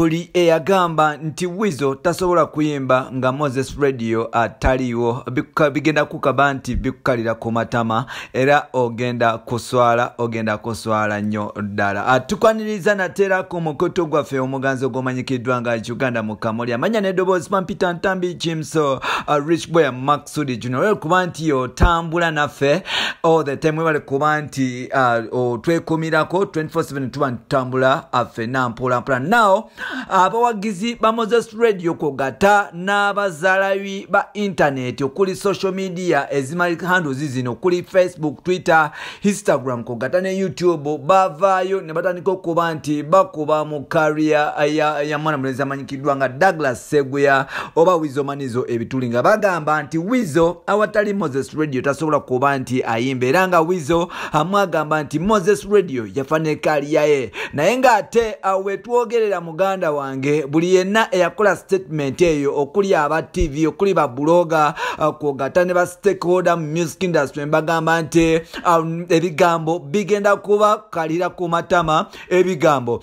Buli eyagamba nti Weasel tasobola kuyimba nga Moses Radio ataliwo, bigenda kukaba nti bikukalira ku matama era ogenda kuswala nnyo ddala. Tukwaniriza natera ku mukutu gwaffe omuganzi ogwomanyikiddwa nga Uganda mu Kamoli, amanya n'eddoboozi Pampita Ntambi Chimso, Rich Boy Maxudi Junior. Kuba nti otambula naffe all the time, webale kuba nti otwekumirako 24/7, tuba ntambula ffenna mpola mpola. Now abawagizi ba Moses Radio kogata n'abazalawi ba internet okuli social media ezimali handles zino okuli Facebook, Twitter, Instagram kogata ne YouTube, bavaayo ne batandika okuba nti bakuba mu career ya mwana mulenzi amanyikiddwa nga Douglas Seguya oba Weasel Manizo ebituli, nga bagamba nti Weasel awatali Moses Radio tasobola kuba nti ayimba, era nga Weasel amwagamba nti Moses Radio yafa career ye. Naye ng'ate wetwogerera muganda wange, buli yenna eyakola statement eyo okuli aba TV, okuli ba blogger, kwogata ne ba stakeholder mu music industry, mbagamba nti ebigambo bigenda kuba kalira ku matama, ebigambo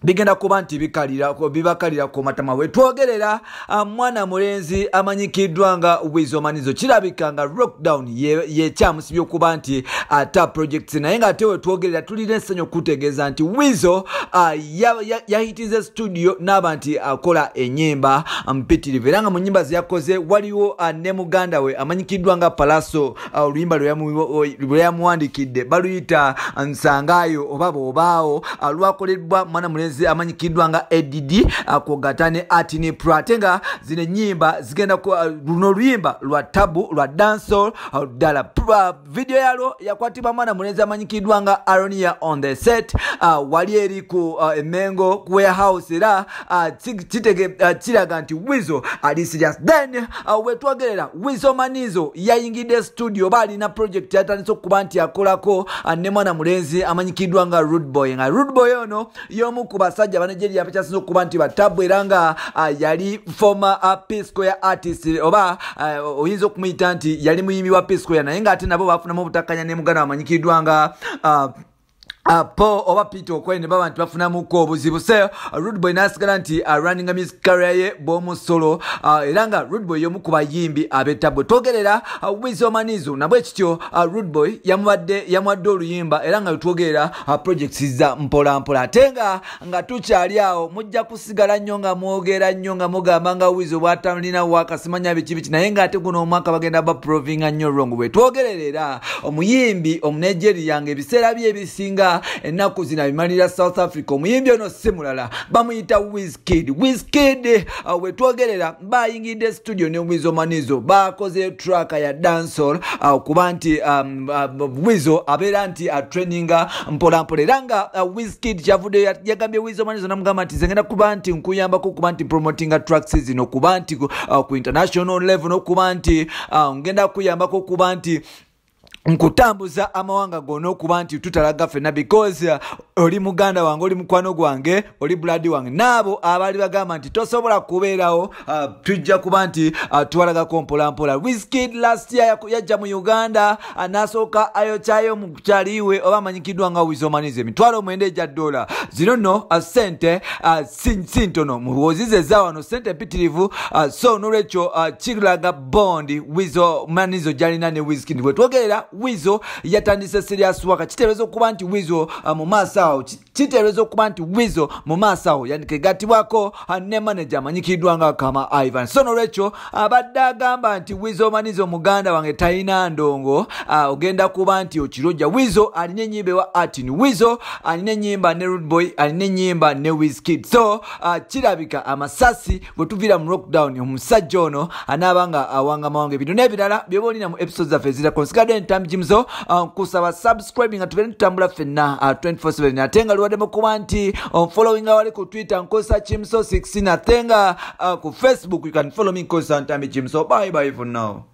bigenda kuba nti bibakalira ku matama. Wetwogerera mwana mulenzi amanyikiddwa nga Weasel Manizo, kirabika nga lockdown yekyamusibye okuba nti ata projects, naye ng'ate wetwogerera tulina essanyu okutegeeza nti Weasel yahitize studio n'aba nti akola ennyimba mpitirivu, era nga mu nnyimba ze yakoze waliwo ne muganda we amanyikiddwa nga Palaso, oluyimba lwe yamuwandikidde baluyita Nsangayo oba Bw'obaawo, lwakoleddwa mwana mulenzi amanyikiddwa nga ADD kwogata ne Atini Pro. Ate nga zino ennyimba zigenda luno oluyimba lwa tabu lwa dancehall ddala. Video yalwo yakwatibwa mwana mulenzi amanyikiddwa nga Aronia on the set, wali eri ku Emengo warehouse, era kiraga nti Weasel ali serious. Then wetwogerera Weasel Manizo yayingidde studio, baalina project yatandise okuba nti akolako ne mwana mulenzi amanyikiddwa nga Rude Boy, nga Rude Boy ono y'omu ku basajja ba Nigeria abakyasinze okuba nti batabu, era nga yali former P Square artist, oba oyinza okumuyita nti yali muyimbi wa P Square, naye ng'ate nabo bafunamu obutakanya ne muganda amanyikiddwa nga Paul oba Peter Okoye, ne baba nti bafunamuko obuzibu. So Rude Boy n'asigala nti running music career ye bw'omusolo, era nga Rude Boy y'omu ku bayimbi ab'ettabu. Twogerera Weasel Manizo nabwe kityo Rude Boy yamuwadde oluyimba, era nga wetwogerera projects za mpola mpola. Ate nga tukyali awo mujja kusigala nnyo nga mwogera nnyo nga mugamba nga Weasel bw'atalina wakasimanya biki biki, naye ng'ate guno omwaka bagenda baprovinga nnyo wrong. Bwe twogerera omuyimbi Omunigeria nga ebiseera bye ebisinga ennaku zino abimalira South Africa, omuyimbi ono si mulala bamuyita Wizkid. Wizkid wetwogerera bayingidde studio ne Weasel Manizo, bakoze track ya dancehall, kuba nti Weasel abeera nti atraininga mpola mpola, era nga Wizkid kyavudde yagambye Weasel Manizo namugamba nti nze ngenda kuba nti nkuyambako kuba nti promotinga tracks zino kuba nti ku international level, n'okuba nti ngenda kuyambako kuba nti nkutambuza amawanga gonna okuba nti tutalaga ffenna, because oli muganda wange, oli mukwano gwange, oli blood wange. N'abo abaali bagamba nti tosobola kubeerawo, tujja kuba nti tubalagako mpola mpola. Wizkid last year yajja mu Uganda, n'asooka ayokyayo mukyaliwe oba amanyikiddwa nga Weasel Manizo $9,000 egya dola. Zino nno sente si ntono muwozize eza wano, sente mpitirivu. So n'olwekyo kiraga bond Weasel Manizo gy'alina ne Wizkid. Bwe twogerera Weasel yatandise serious work, kiteebereza okuba nti Weasel mu maaso awo, kiteebereza okuba nti Weasel mu maaso awo yandikegattibwako ne manager amanyikiddwa nga Kama Ivan. So n'olwekyo abadde agamba nti Weasel Manizo muganda wange talina ndongo, ogenda kuba nti okirojja. Weasel alina ennyimba ewa Artin, Weasel alina ennyimba ne Rude Boy, alina ennyimba ne Wizkid. So kirabika amasasi bwe tuviira mu lockdown omusajja ono anaaba nga awanga mawanga. Ebintu n'ebirala byoba olina mu episodes zaffe ezirako. Nsigadde Ntambi Jimzo, nkusaba subscribe nga tubeere tutambula ffenna 24/7. Ate nga luwaddemu kuba nti following wali ku Twitter nkozesa Chimso 16, ate nga ku Facebook you can follow me nkozesa Ntambi Jimzo. Bye bye for now.